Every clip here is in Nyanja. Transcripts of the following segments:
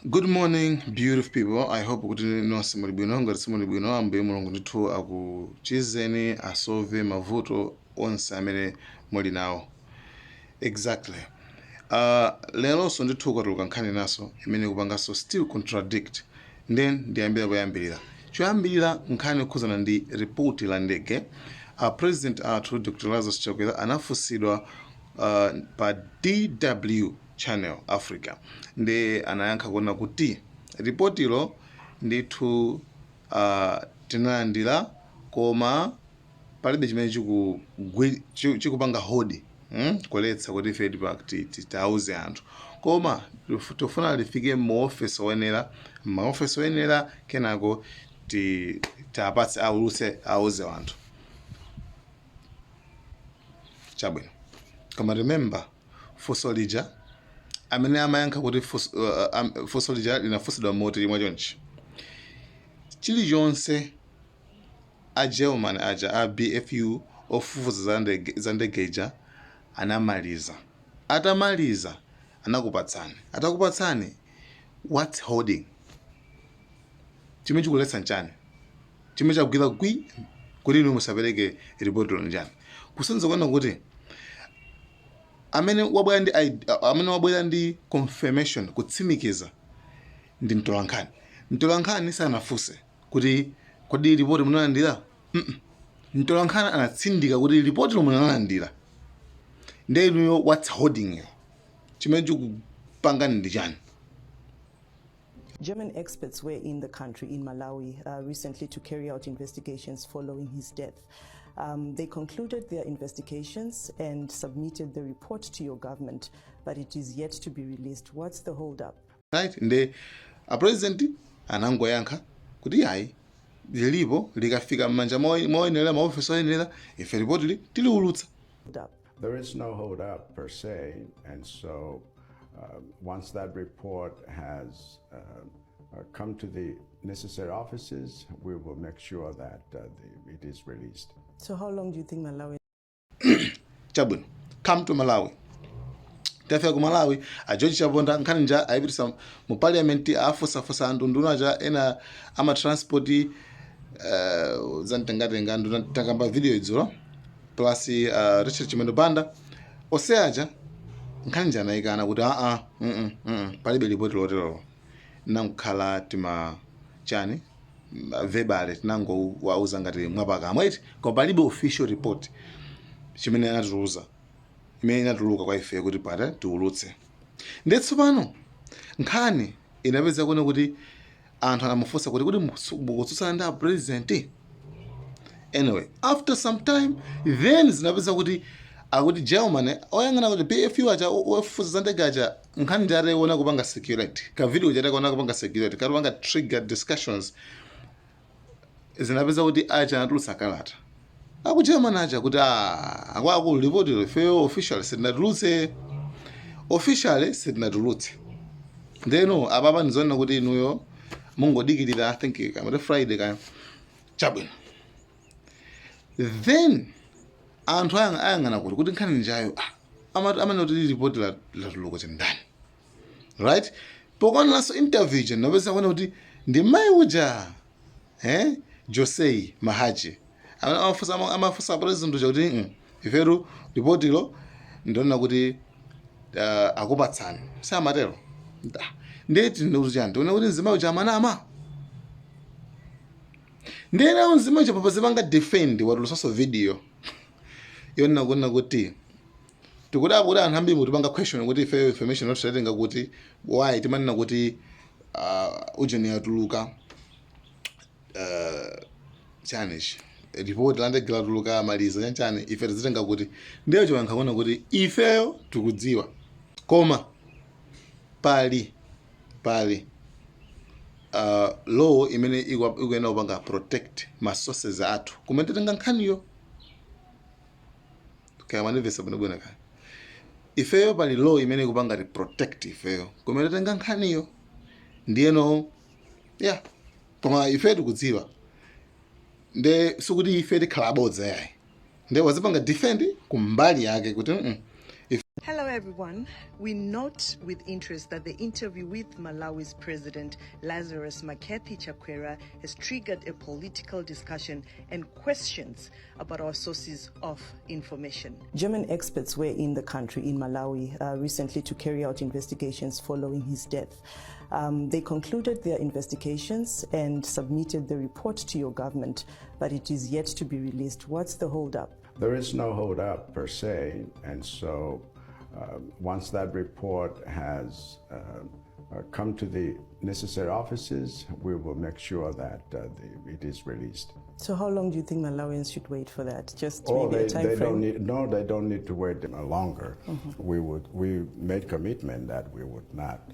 Good morning, beautiful people. I hope kuti nonse muli bwino. Ngati simuli bwino, Ambuye Mulungu ndithu akuchizeni, asolve mavuto onse amene muli nawo. Exactly. Leronso ndithu kwatuluka nkhani inanso imene ikupanganso still contradict. Then ndiyambira poyambirira. Choyambirira, nkhani yokhuzana ndi report la ndege. President athu Dr. Lazarus Chakwera anafunsidwa pa DW Channel Africa, ndi anayankha kuona kuti ripotilo ndithu tinalandira, koma palibe chimene chikupanga hold, Kuletsa kuti ife tiauze anthu, koma tifuna lifike muofesi oyenera, maofesi oyenera, kenako tiapatse, aulutse, auze anthu. Chabwino, koma remember funso lija amene amayankha kuti funso lija linafunsidwa moti mwachonchi: chilichonse a German aja a BFU ofufuza za ndege ija anamaliza, atamaliza anakupatsani, atakupatsani, what's holding? Chimene chikuletsa nchani? Chimene chagwira gwi kuti inu musapereke ripoti nchani? Kusenza kuona kuti amene wabwera ndi confirmation, kutsimikiza, ndi mtolankhani. Mtolankhani sanafunse kuti kodi ripoti munalandira. Mtolankhani anatsindika kuti ripoti lomwe munalandira. Ndiye inuyo, what's holding you? Chimene chikupangani ndi chani? German experts were in the country, in Malawi, recently to carry out investigations following his death. They concluded their investigations and submitted the report to your government, but it is yet to be released. What's the holdup? Right, nde a president anangoyankha kuti yayi, lilipo, likafika m'manja moyenera, maofesi oyenera, ife ripoti tiliulutsa. Hold up. There is no hold up per se, and so once that report has come to the necessary offices, we will make sure that it is released. So, how long do you think Malawi Chabwino, come to Malawi. Tafika ku Malawi, a George Chaponda nkhani nja ayipitisa mu parliament, afusafusa anthu, nduna aja ena ama transport, zamtengatenga nduna, takamba video idzulo, plus Richard Chimwendo Banda, ose aja nkhani nja anayikana kuti aa, palibe ripoti loterolo, nankhala tima chani, verbal, tinangowauza ngati mwapakamwa iti, koma palibe official report chimene anatiuza, imene inatuluka kwa ife kuti pata tiulutse. Ndiye tsopano nkhani inapeza kuona kuti anthu anamufunsa kuti mukutsutsana ndi a president. Anyway, after some time then zinapeza kuti akuti Germany oyang'ana kuti BFU aja ofufuza za ndege aja, nkhani njatayiona kupanga circulate, ka video chatakaona kupanga circulate, katapanga trigger discussions, zinapeza kuti aja anatulutsa kalata aku German aja kuti ah, akwaku ripoti ifeyo officially sitinatulutse, officially sitinatulutse. Ndeno apapa ndizonena kuti inuyo mungodikirira, I think kamati Friday kaya. Chabwino, then anthu ayang'ana kuti nkhani njayo, ah, amene kuti ripoti latuluka chendani, right? Pokaoneranso interview ija, napeza kuona kuti ndi mayi uja, Josei Mahachi, amene amafunsa president uja kuti ifetu ripotilo ndionena kuti akupatsani, samatero. Ndiye tine chani? Tione kuti mzimayi uja amanama. Ndiye nawo mzimayi uja papazipanga defend, watulusanso video yonena kunena kuti tikudabwa kuti anthu ambiri mutipanga question kuti ifeyo information yathu tatenga kuti, why timanena kuti ujeni yatuluka, chanichi, ripoti la ndege latuluka, amaliza chanchani, ife tizitenga kuti? Ndiye choyankha kuona kuti ifeyo tikudziwa, koma pali law imene ikuyenera kupanga protect ma sources athu kumene tatenga nkhaniyo. Kaya manimvesa bwinobwino kaya? Ifeyo pali law imene ikupanga ti protect ifeyo kumene tatenga nkhaniyo. Ndiyeno yeah, koma ife tikudziwa, nde sikuti ife tikhala abodza yayi. Nde wazipanga defend kumbali yake kuti Hello, everyone. We note with interest that the interview with Malawi's President Lazarus McCarthy Chakwera has triggered a political discussion and questions about our sources of information. German experts were in the country, in Malawi, recently to carry out investigations following his death. They concluded their investigations and submitted the report to your government, but it is yet to be released. What's the holdup? There is no hold up per se, and so once that report has come to the necessary offices, we will make sure that it is released. So, how long do you think Malawians should wait for that? Just Oh, maybe they, a time they frame? Don't need, no, they don't need to wait longer. We made commitment that we would not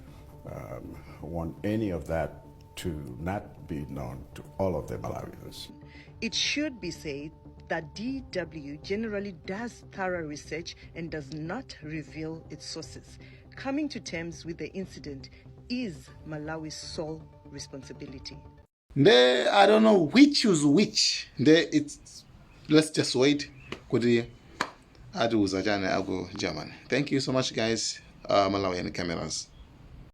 want any of that to not be known to all of the Malawians. It should be said that DW generally does thorough research and does not reveal its sources. Coming to terms with the incident is Malawi's sole responsibility. Nde I don't know which is which. Nde it's, let's just wait kuti atiuza chani aku Germany. Thank you so much, guys. Malawian Cameras.